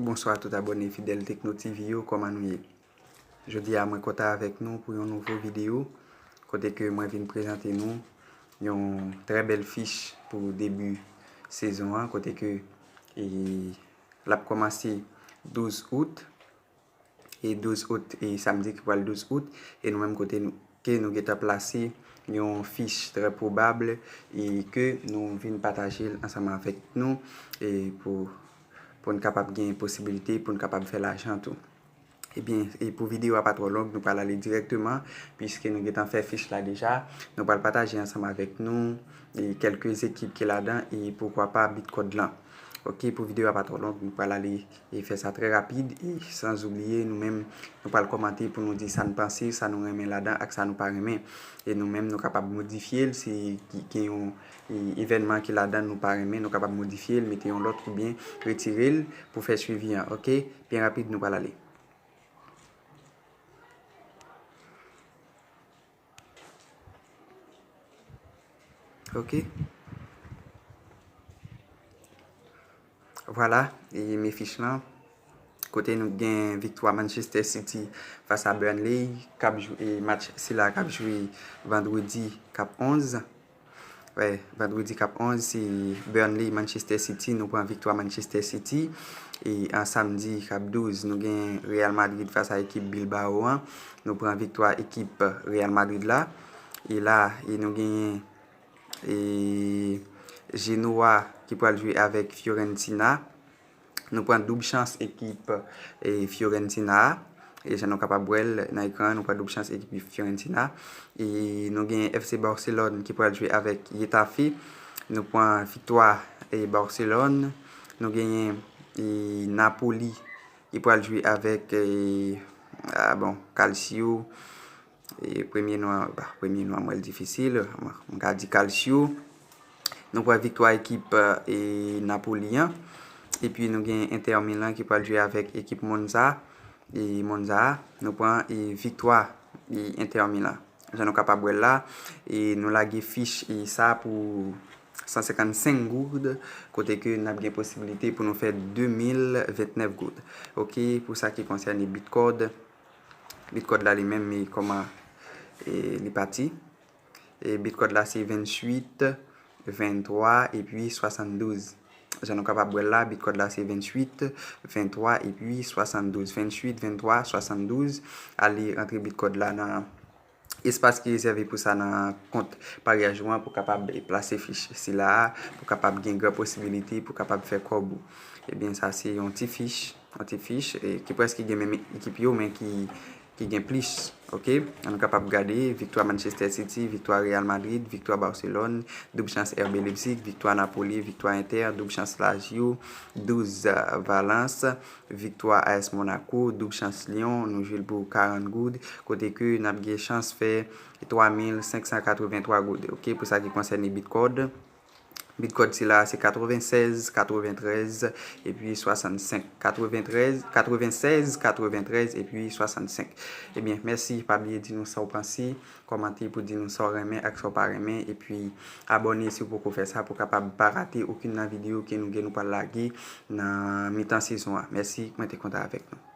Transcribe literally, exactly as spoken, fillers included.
Bonswa tout abòne fidèl Tekno T V yo, kòman nou ye? Jodi a mwen kontan avèk nou pou yon nouvo videyo kote ke mwen vin prezante nou yon trè bèl fich pou debi sezon an kote ke e, l ap kòmanse douz out e douz out e samdi ki pral douz out e nou menm kote nou ke nou gentan plase yon fich trè pwobab e ke nou vin pataje l ansanm avèk nou e pou pou n kapab gen posibilite pou n kapab fè lajan tou. Ebyen, e pou videyo a pa twò long, nou pral ale dirèkteman, piske nou gentan fè fich la deja. Nou pral pataje ansanm avèk nou e kèlke ekip ki ladan e poukwa pa bit kòd lan. Ok, pou videyo a pa twò long, nou pral ale e fè sa trè rapid e san oubliye nou menm nou pral kòmante pou nou di sa n panse, sa nou renmen ladan ak sa nou pa renmen. E nou menm nou kapab modifye l si gen yon e, evènman ki ladan nou pa renmen, nou kapab modifye l, mete yon lòt oubyen retire l pou fè swivi an. Ok, byen rapid nou pral ale. Ok. Vwala, e men fich lan. Kote nou gen viktwa Manchester City fas a Burnley, k ap jwe, e match sila k ap jwe vandredi k ap onz. Wè, vandredi k ap onz, se Burnley, Manchester City. Nou pran viktwa Manchester City. E an samdi k ap douz, nou gen Real Madrid fas a ekip Bilbao an. Nou pran viktwa ekip Real Madrid la. E la, e nou genyen e Genoa ki pral jwe avèk Fiorentina. Nou pran doub chans ekip e Fiorentina a. E jan nou kapab wè l nan ekran an, nou pran doub chans ekip Fiorentina. E nou genyen F C Barcelone ki pral jwe avèk Getafe. Nou pran viktwa e Barcelone. Nou genyen e Napoli ki pral jwe avèk e, a, bon, Calcio. E premye non an, ba, premye non an mwen l difisil. Mwen, mwen ka di Calcio. Nou pran viktwa ekip e Napoli an. Epi nou gen Inter Milan ki pral jwe avèk ekip Monza. E Monza a, nou pran e viktwa e Inter Milan. Jan nou kapab wè l la, e nou lage fich e sa pou san senkannsenk goud, kote ke n ap gen posibilite pou nou fè de mil vennèf goud. Ok, pou sa ki konsène Bitcoin, Bitcoin la li menm, e kòman e li pati. E Bitcoin la se venntuit, venntwa epi swasanndouz. Jan nou kapab wè l la, Bitcoin la se venntuit, venntwa epi swasanndouz. Venntuit, venntwa, swasanndouz. Ale rantre Bitcoin la nan espas ki rezève pou sa nan kont paryaj ou an pou kapab plase fich sila a, pou kapab gen gran posibilite pou kapab fè kòb ou. Ebyen, sa se yon ti fich, yon ti fich e, ki prèske gen menm ekip yo, men ki, ki gen plis. Ok, nou kapab gade viktwa Manchester City, viktwa Real Madrid, viktwa Barcelone, doub chans R B Leipzig, viktwa Napoli, viktwa Inter, doub chans Lazio, douz Valence, viktwa A S Monaco, doub chans Lyon, nou jwe l pou karant goud, kote ke n ap gen chans fè twa mil senk san katrevenntwa goud. Ok, pou sa ki konsène Bitcoin, Bitcoin sila se katrevennsèz, katreventrèz, epi swasannsenk. Katreventrèz, katrevennsèz, katreventrèz, epi swasannsenk. Ebyen, mèsi, pa bliye di nou sa w panse, kòmante pou di nou sa w renmen ak sa w pa renmen, epi abòne si w poko fè sa pou kapab pa rate okenn nan videyo ke nou gen nou pral lage nan mitan sezon an. Mèsi, mwen te kontan avèk nou.